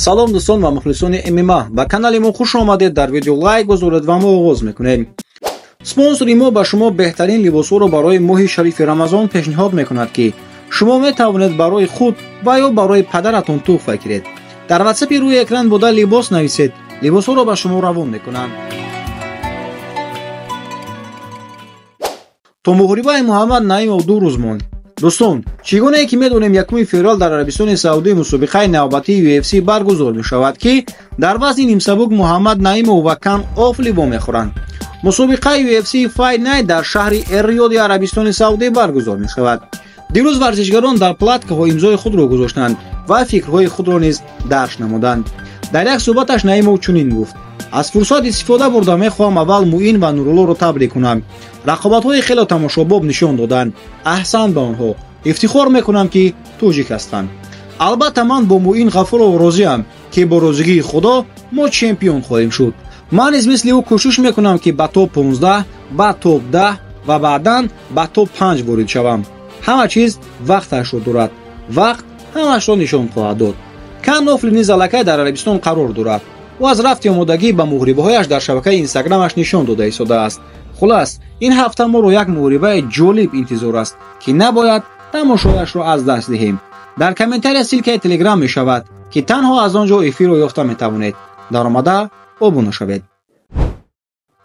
Салом дӯстон ва мухлисони ММА, ба канали мо хуш омадед. Дар видео лайк гузоред ва мо оғоз мекунем. Спонсори мо ба шумо беҳтарин либосҳоро барои моҳи шарифи Рамазон пешниҳод мекунад, ки шумо метавонед барои худ ва ё барои падаратон туҳфа гиред. Дар ватсапи рӯи экран буда либос нависед, либосҳоро ба шумо равон мекунанд. То муҳорибаи Муҳаммад Наимов 2 рӯз монд. Дӯстон, чӣ гунае ки медонем, 1 феврал дар Арабистони Саудӣ мусобиқаи навбатии UFC баргузор мешавад, ки дар вазни нимсабук Муҳаммад Наимов ва Кан Офли вомехӯранд. Мусобиқаи UFC Fight Night дар шаҳри Эр-Риёди Арабистони Саудӣ баргузор мешавад. Дирӯз варзишгарон дар платкаҳо имзои худро гузоштанд ва фикрҳои худро низ дарш намуданд. Дар як суҳбаташ Наимов чунин гуфт: аз фурсат истифода бурда мехоҳам аввал Муин ва Нуруллоро табрик кунам. Рақобатҳои хеле тамошобоб нишон доданд. Аҳсан ба онҳо. Ифтихор мекунам, ки тоҷик ҳастанд. Албатта ман бо Муин Ғафуров розиам, ки бо розигии Худо мо чемпион хоҳем шуд. Ман низ мисли ӯ кӯшиш мекунам, ки ба топ 15, ба топ 10 ва баъдан ба топ 5 ворид шавам. Ҳама чиз вақташро дорад. Вақт ҳамашро нишон хоҳад дод. Кан Офли низ аллакай дар Арабистон қарор дорад. Ӯ аз рафти омодагӣ ба муҳорибаҳояш дар шабакаи Инстаграмаш нишон дода истодааст. Хулас, ин ҳафта моро як муҳорибаи ҷолиб интизор аст, ки набояд тамошояшро аз даст диҳем. Дар комментария ссылкаи Телеграм мешавад, ки танҳо аз он ҷо эфирро ёфта метавонед. Даромада обуна шавед.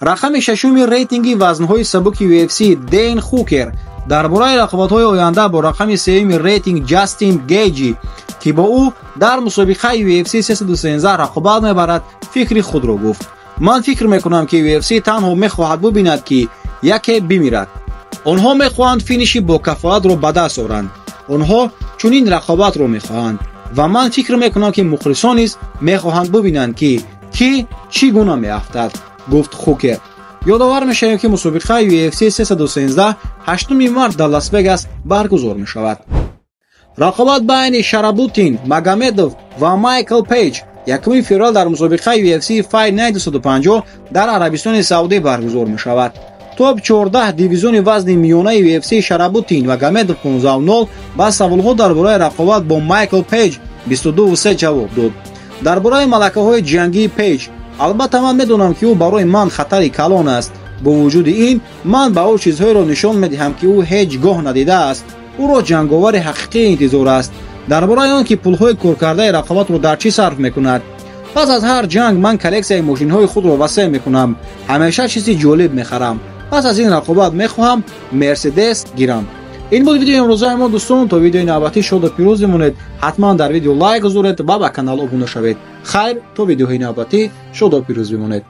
Рақами шашуми рейтинги вазнҳои сабуки UFC Дэн Хукер дар бораи рақобатҳои оянда бо рақами сеюми рейтинг Ҷастин Гейҷи, ки бо ӯ дар мусобиқаи UFC 313 рақобат мебарад, фикри худро гуфт. Ман фикр мекунам, ки UFC танҳо мехоҳад бубинад, ки яке бимирад. Онҳо мехоҳанд финиши бо кафоатро ба даст оранд. Онҳо чунин рақобатро мехоҳанд ва ман фикр мекунам, ки мухлисон низ мехоҳанд бубинанд, ки кӣ чӣ гуна меафтад, гуфт Хукер. Ёдовар мешавем, ки мусобиқаи UFC 313 8 март дар Лас-Вегас баргузор мешавад. Рақобат байни Шарабутдин Магомедов ва Майкл Пейҷ 1 феврал дар мусобиқаи UFC Fight Night 250 дар Арабистони Саудӣ баргузор мешавад. Топ 14 дивизиони вазни миёнаи UFC Шарабутдин Магомедов 15-0 ба саволҳо дар бораи рақобат бо Майкл Пейҷ 22-3 ҷавоб дод. Дар бораи малакаҳои ҷангии Пейҷ, албатта ман медонам, ки ӯ барои ман хатари калон аст. Бо вуҷуди ин, ман ба ӯ чизҳоеро нишон медиҳам, ки ӯ ҳеҷ гоҳ надидааст. Ӯро ҷанговари ҳақиқӣ интизор аст. Дар бораи он ки пулҳои коркардаи рақобатро дар чӣ сарф мекунад. Пас аз ҳар ҷанг ман коллексияи мошинҳои худро васеъ мекунам. Ҳамеша чизи ҷолиб мехарам. Пас аз ин рақобат мехоҳам Мерседес гирам. Ин буд видеои имрӯзаи мо, дӯстон. То видеои навбатӣ шоду пирӯз бимонед. Ҳатман дар видео лайк гузоред ва ба канал обуна шавед. Хайр, то видеоҳои навбатӣ шоду пирӯз бимонед.